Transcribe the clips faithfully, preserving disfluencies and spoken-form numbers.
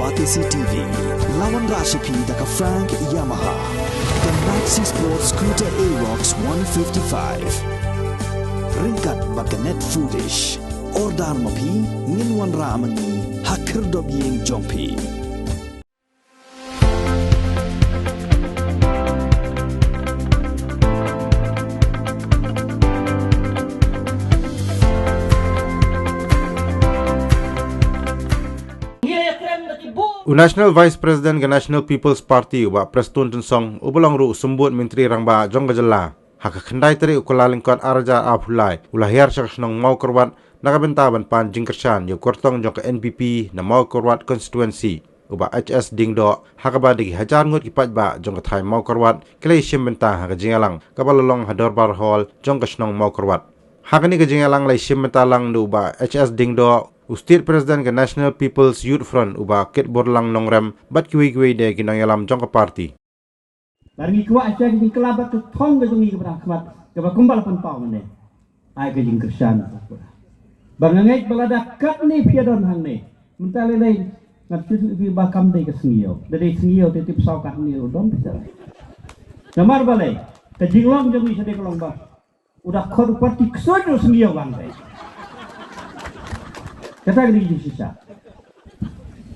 Batesi T V, la wanrah sha phi da ka Frank Yamaha, ka Maxi Sport Scooter Aerox one fifty-five. Ryngkat bad ka Net Foodish. Order ma phi, ngin wanrah ma ngi ha khyrdop ïing jong phi. U National Vice President ka National People's Party, u Bah Prestone Tynsong, uba long ruh u Symbud Myntri Rangbah jong ka jylla, ha ka khyndai tarik u Kyllalyngkot arhajar arphew lai, u la hiar sha ka shnong Mawkyrwat na ka bynta ban pan jingkyrshan ïa u kyrtong jong ka N P P na Mawkyrwat Constituency, u Bah H S Diengdoh, ha kaba da ki hajar ngut ki paidbah jong ka thaiñ Mawkyrwat ki la ïashim bynta ha ka jingïalang kaba la long ha Dorbar Hall jong ka shnong Mawkyrwat. Ha kane ka jingïalang la ïashim bynta lang da u Bah H S Diengdoh, u State President ka National People's Youth Front, u Bah Kitborlang Nongrem, bad kiwei kiwei de ki nongïalam jong ka party. Bad ngi kwah sha ka jingkylla bad ka thong ka jong ngi kaba dang khmat, kaba kumba la pynpaw mynne. Ai ka jingkyrshan. Ba nga ngeit ba lada katne phi ïa don hangne, mynta lei lei, ngan shu ïathuh ïa phi ba kam dei ka sngi ïew. Da dei sngi ïew te tip saw katne ruh don phi. Namar balei, ka jinglong jong ngi shadei ka long ba u da khot u party ksuid ruh sngi ïew bang dei. Kata ka dei jingshisha.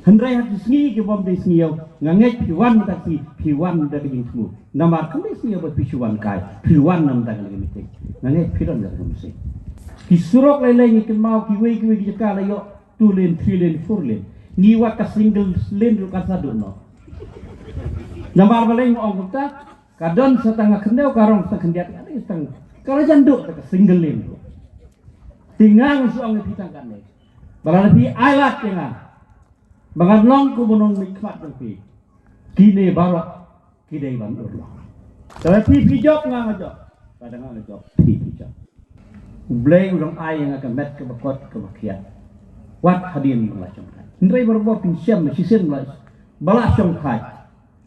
Hynrei ha ki sngi ki bym dei sngi ïew, nga ngeit phi wan mynta ka sngi, phi wan da ka jingthmu. Namar kam dei sngi ïew ba phi shu wan kai, phi wan namar da ka meeting. Nga ngeit phi don da ka mynsiem. Ki surok lei lei ngi kynmaw kiwei kiwei ki jaka la ïoh two lane, three lane, four lane. Ngi wat ka single lane ruh kan sa duh noh. Namar balei nga ong kumta, ka don sa tang ka khyndew, ka rong sa khyndiat, ka dei sa tang ka la jan duh ka single lane ruh. Te nga ngan shu ong ïa phi tang katne. Ba lada phi ai lad ïa nga ba ngan long kum u nongmihkhmat jong phi, kine baroh ki dei ban urlong. Lada phi phi jop nga nga jop, lada nga nga jop phi phi jop. U Blei u dang ai ïa nga ka met kaba kot kaba khiah. Wat hadien ba la shongthait. Hynrei barabor phin shem shisien ba la shongthait.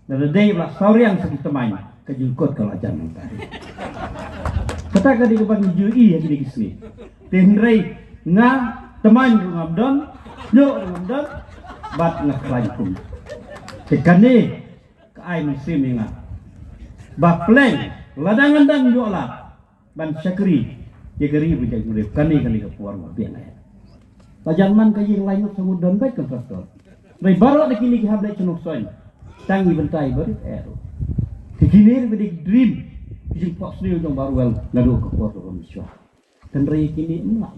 Lada dei ba la sawriang sa ki tymmen, ka jingkut ka la jan nangta. Kata ka dei kaba ngi ju ïohi ha kine ki sngi. Te hynrei nga tymmen ruh ngam don, ïoh ruh ngam don, bad nga khlaiñ kum. Te kane ka ai mynsiem ïa nga ba pleng lada ngan dang ïoh lad ban shakri ïa ka ri bad ïa ka ri, kane ka dei ka por ba biang eh. La jan man ka ïing lai ngut sa ngut don bad contractor. Dei baroh na kine ki hap leit sha nongsoiñ. Tang ïa bynta ïa barit eh ruh. Te kine ruh ka dei ka dream, ka jingphohsniew jong baroh, naduh ka por ka mynshuwa. Hynrei kine em lah.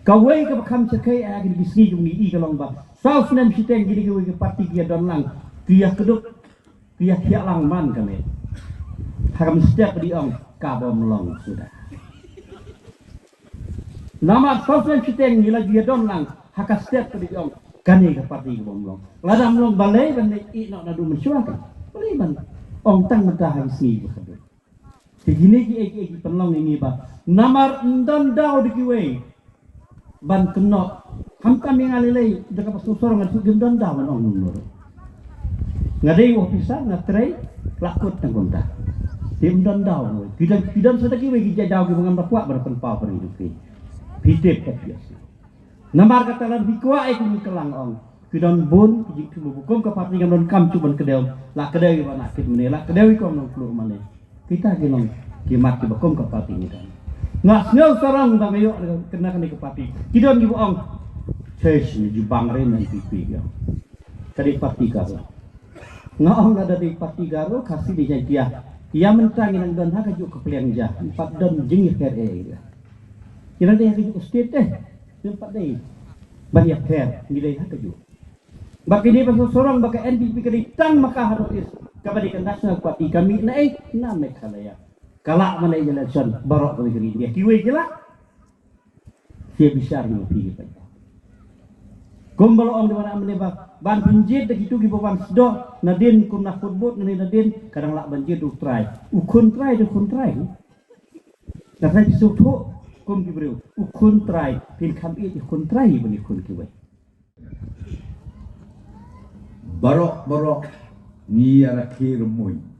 Kawei kaba kham shyrkhei ha kine ki sngi jong ngi i ka long ba saw snem shiteng kine kiwei ki party ki ïa don lang, ki ïa kdup, ki ïa thiah lang man kane. Ha ka mynstep ba dei ong ka bym long suda. Namar saw snem shiteng ngi la ju ïa don lang ha ka step ba dei ong kane ka party ka bym long. Lada ym long balei ban leit ïeh noh naduh mynshuwa ka. Balei ban ong tang mynta ha ki sngi ba kdup. Te kine kiei kiei ki pynlong ïa ngi ba namar ym don daw da kiwei ban kynnoh. Khamtam ïa nga lei lei da kaba sngewsarong nga shu, ym don daw ban ong kumno ruh. Nga dei u ophisar, nga trei, la kut tang kumta. Te ym don daw. Ki don, ki don sa da kiwei ki jait daw kiba ngam da kwah ban pynpaw pynring jong phi. Phi tip ka phi ïohsngew. Namar kata lada phi kwah ïa ki, ngi kylla ong, ki don bun ki jingthmu. Kum ka party ngam donkam shuh ban kdew. La kdew ïa ba na kit mane, la kdew ïa ki nongplung mane. Kita ki long ki mat kiba kum ka party ngi don. Nga sngewsarong ba nga ïoh kane, kane ka party. Ki don kiba ong, "Shuh, shuh, ju bang re N P P," ki ong. Ka dei party Garo. Nga ong lada dei party Garo, Khasi, dei Jaiñtia, ïa mynta ngi nang don ha kajuh ka pliang ja, ym pat don jingïapher ei ei. Ngi nang dei ha kajuh ka state eh, ym pat dei ban ïapher, ngi dei ha kajuh. Ba kine ba sngewsarong ba ka N P P ka dei tang ma ka ha North East, kaba dei ka National Party, ka mih na ei, na Meghalaya. Ka lah ban leit election baroh kawei ka ri India. Kiwei ki lah. Ki bishar ïa phi ki paidbah. Kumba la ong dei ba na mynne ba ban pynjied da kito kiba wan sdang nadien kum na football, nadien nadien ka dang lah ban jied u trai. U khun trai, u khun trai. Nga trai phi sngewthuh kum ki briew. U khun trai, phin kham ïeit u khun trai ban ïa u khun kiwei. Baroh baroh ngi ïa rakhe rymmuiñ.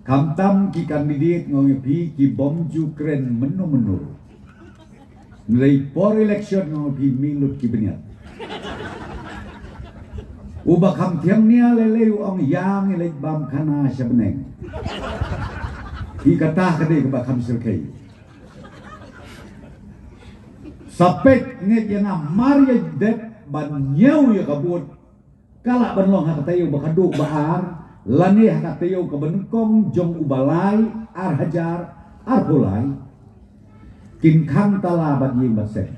Khamtam ki candidate, nga ong ïa phi, ki bym ju kren mynno mynno. Hynrei por election, nga ong ïa phi, mih lut ki bniat. Uba kham thiang nia lei lei u ong ïa ngi leit bam khana sha bneng. Hi kata ka dei kaba kham syrkhei. Sa peit ngeit ïa nga mar ïa dep ban ñiew ïa ka vote. Ka lah ban long ha ka taïew ba khatduh ba ar lane ha ka taïew kaba nyngkong jong uba lai ar hajar arphew lai. Kin khang tala bad ïing bad sem.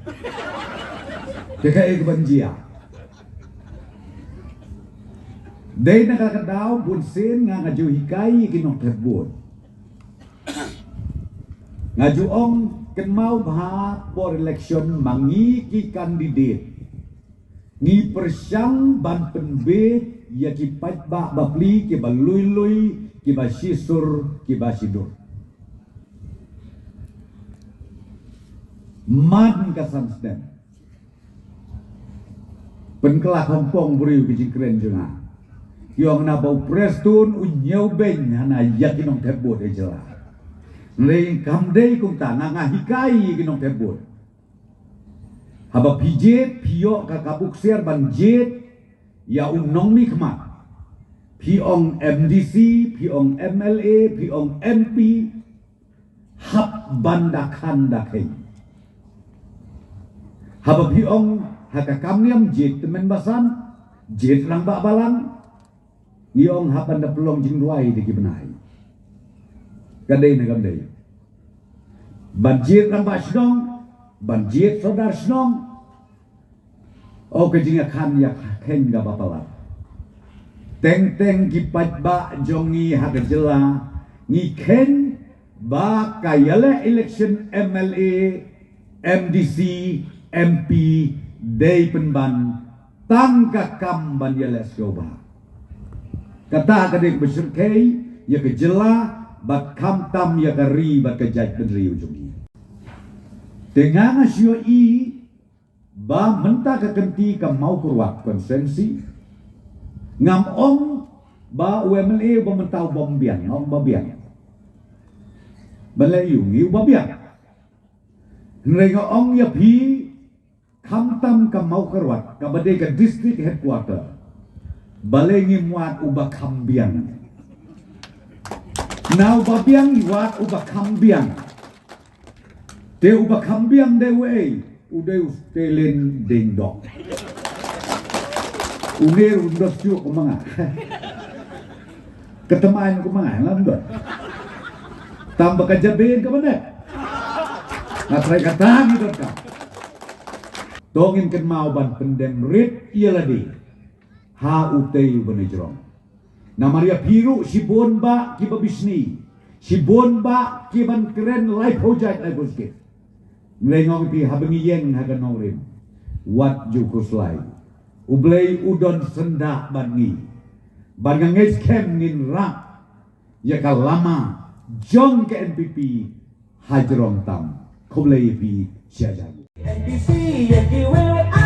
Te kaei kaban jia? Dei na kata ka daw bunsien nga nga ju hikai ïa ki nongthep vote. Nga ju ong kynmaw bha por election ma ngi ki candidate ngi pyrshang ban pynbeit ïa ki paidbah bapli kiba lui lui, kiba shisur, kiba shidur. Man ka san snem. Pynkylla khongpong briew ki jingkren jong nga. Ki ong naba u Prestone u ñiewbeiñ hana ïa ki nongthep vote ha jylla. Hynrei kam dei kumta, nga nga hikai ïa ki nongthep vote. Haba phi jied, phi ïoh ka kabu ksiar ban jied ïa u nongmihkhmat. Phi ong M D C, phi ong M L A, phi ong M P. Hap ban da khan da kheiñ. Haba phi ong ha ka kam niam jied tymmen basan, jied rangbah balang. Ngi ong hap ban da pynlong jingduwai da ki bnai. Ka dei ne kam dei? Ban jied rangbah shnong, ban jied sordar shnong. O ka jingïakhan ïakheiñ kaba palat. Teng teng ki paidbah jong ngi ha ka jylla ngi kheiñ ba ka ïaleh election M L A, M D C, M P dei pynban tang ka kam ban ïaleh sngewbha. Kata ka dei kaba syrkhei ïa ka jylla bad khamtam ïa ka ri bad ka jaitbynriew jong ngi. Te nga nga shu ïohi ba mynta ka kynti ka Mawkyrwat constituency ngam ong ba u M L A uba mynta u bym biang, nga ong ba biang. Ban leh ïa u ngi uba biang. Hynrei nga ong ïa phi, khamtam ka Mawkyrwat kaba dei ka district headquarter, balei ngim wad uba kham biang? Na uba biang ngi wad uba kham biang. Te uba kham biang dei uei? U dei u Stalin Ding Dok. U ner u ndos shuh kumba nga. Ka tymmen kumba nga lam dot. Tang ba ka jabieng kaba net. Nga trai kata ngi dot ka. To ngin kynmaw ban pyndem rit ïa lade ha utei u bynriew jrong. Namar ïa phi ruh shibun bah kiba bishni, shibun bah kiban kren laiphew jait laiphew skit. Ngi ong ïa phi haba ngi ïeng ha ka nongrim, wat ju khuslai. U Blei u don syndah bad ngi. Bad nga ngeit skhem ngin rah ïa ka lama jong ka N P P ha jrong tam. Khublei ïa phi shi hajar. N P P ïa kiwei wat